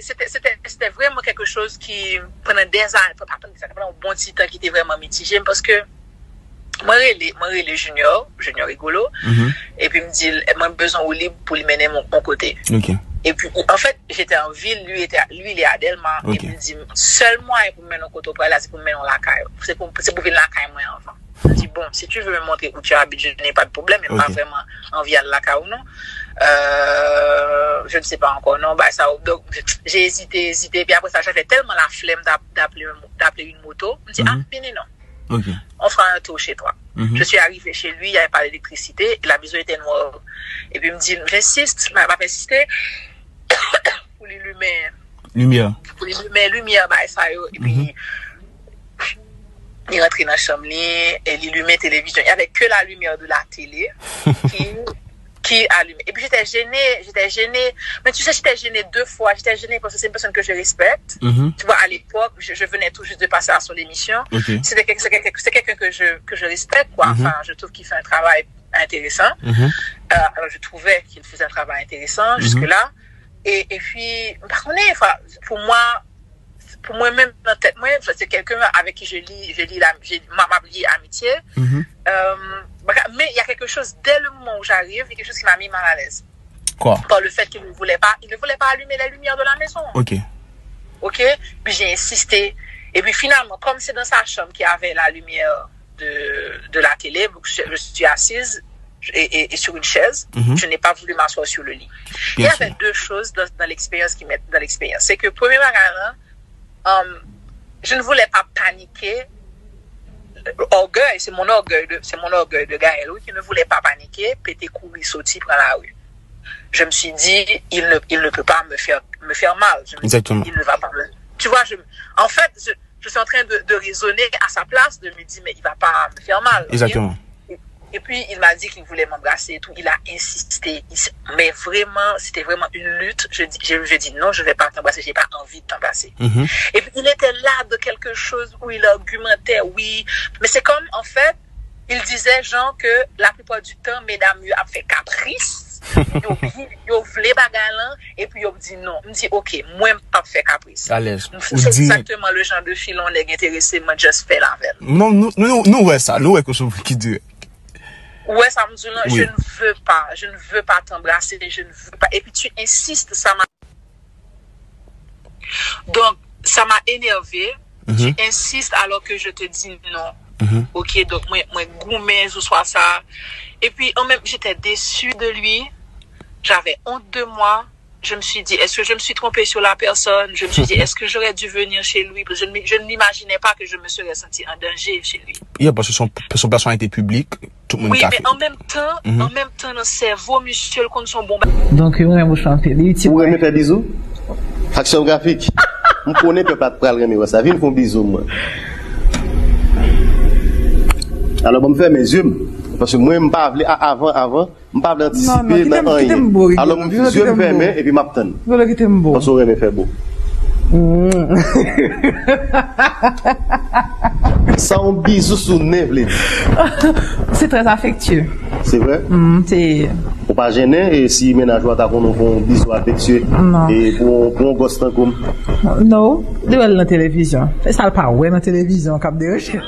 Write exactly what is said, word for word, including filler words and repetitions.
se te, se te, se te vrèman kèk choz ki, pandan dèzane, pandan, pandan yon bon ti tan, ki te vrèman mitije m, paske mwen rele, mwen rele Junior, Junior Rigolo, epi m di l, mwen bezwen Willy pou li mennen m yon kote. Epi, anfèt, j'étais en ville, lui était, lui, il est à Delma, epi m di, sèl mwayen pou m mennen yon kote ou pral la, se pou m mennen yon lakay ou. Se pou, se pou vin lakay mwen anvan. M di, bon, si tu veux me montrer où tu habites, je n'ai pas de problème, men m pa vrèman anvi al lakay ou non. Euh, je ne sais pas encore, non, bagay sa yo. Donc, j'ai hésité, hésité, puis après ça, j'avais tellement la flemme d'app-, d'appeler, d'appeler une moto. M di, ah, vini non. On fera un tour chez toi. Je suis arrivée chez lui, il n'y avait pas d'électricité, la maison était noire. Epi m di, j'insiste, m ap ensiste pou li limen, limyè, pou li limen limyè, bagay sa yo. Epi, li rantre nan chanm li, e li limen televizyon. Il y avait que la lumière de la télé qui, qui allumait. Et puis j'étais gênée, j'étais gênée. Mais tu sais, j'étais gênée deux fois. J'étais gênée parce que c'est une personne que je respecte. Tu vois, à l'époque, je, je venais tout juste de passer à son émission. C'était quel-, c'est quel-, c'est quelqu'un que je, que je respecte, quoi. Enfin, je trouve qu'il fait un travail intéressant. Euh, alors, je trouvais qu'il faisait un travail intéressant jusque-là. E, epi, m pa konnen, enfin, pou mwen, pou mwen menm nan tèt mwen, se quelqu'un avec qui je lis, je lis la, je, m ap li amitié. Euh, bagay, mais il y a quelque chose, dès le moment où j'arrive, il y a quelque chose qui m'a mis mal à l'aise. Quoi? Par le fait qu'il ne voulait pas, il ne voulait pas allumer les lumières de la maison. Ok. Ok? Puis j'ai insisté. Et puis finalement, comme c'est dans sa chambre qu'il y avait la lumière de, de la télé, je, je suis assise et, et, et sur une chaise. Je n'ai pas voulu m'asseoir sur le lit. Il y avait deux choses dans, dans l'expérience qui m'est, dans l'expérience. C'est que premier bagay la, euh, je ne voulais pas paniquer. Orgueil, c'est mon orgueil de, c'est mon orgueil de Gaël, oui, qui ne voulait pas paniquer, pete kouri soti pran lari. Je me suis dit, il ne, il ne peut pas me faire, me faire mal. Je me dis, il ne va pas me, tu vois, je, en fait, je, je suis en train de, de raisonner à sa place, de me dire, mais il va pas me faire mal, ok? Et, et puis, il m'a dit qu'il voulait m'embrasser et tout. Il a insisté. Il s-, mais vraiment, c'était vraiment une lutte. Je dis, je, je dis, non, je vais pas t'embrasser, j'ai pas envie de t'embrasser. Et puis, il était là de quelque chose où il argumentait, oui. Mais c'est comme, en fait, il disait, genre, que la plupart du temps, medam yo ap fè kapris, yo, yo vle bagay lan, epi yo di non. M di, ok, mwen m p ap fè kapris. Alèz. Ou di, c'est exactement le genre de fille, yon nèg enterese, mwen just fè l avè l. Non, nou, nou, nou wè sa, nou wè kote ki dirèk. Ou wè sa m di w lan, je ne veux pas, je ne veux pas t'embrasser, je ne veux pas. Et puis tu insistes, ça m'a Donc, ça m'a énervé. Tu insistes alors que je te dis non. Ok, donc, mwen, mwen goumen jou swa sa. Et puis, en même, j'étais déçue de lui. J'avais honte de moi. Je me suis dit, est-ce que je me suis trompée sur la personne? Je me suis dit, est-ce que j'aurais dû venir chez lui? Parce que je ne, je ne m'imaginais pas que je me serais sentie en danger chez lui. Yeah, paske se yon, se yon plasman ki te piblik. Tout moun ka fè. Wi, men an menm tan, an menm tan, nan sèvo misye, l konn se yon bon bagay. Donk, yo renmen w chante. Li itil. Ou renmen fè bizou? Aksyon grafik. M konnen pèp la t pral renmen wè sa. Vin fè yon bizou mwen. Alò, bon, m fèmen zye m. Paske mwen, m pa vle, a, avan, avan, m pa vle antisipe nan anyen. Alò, m, zye m fèmen epi m ap tann. Volo kite m bo. Paske w renmen fè bo. Sa yon bizou sou nen vle di. C'est très affectueux. Se vre? Mm, se. Ou pa jennen e si mennaj ou a ta konnen w fè yon bizou afektye e pou, pou yon gòs tankou m? Non, li wè l nan televizyon. E sa l pa wè nan televizyon k ap deranje l.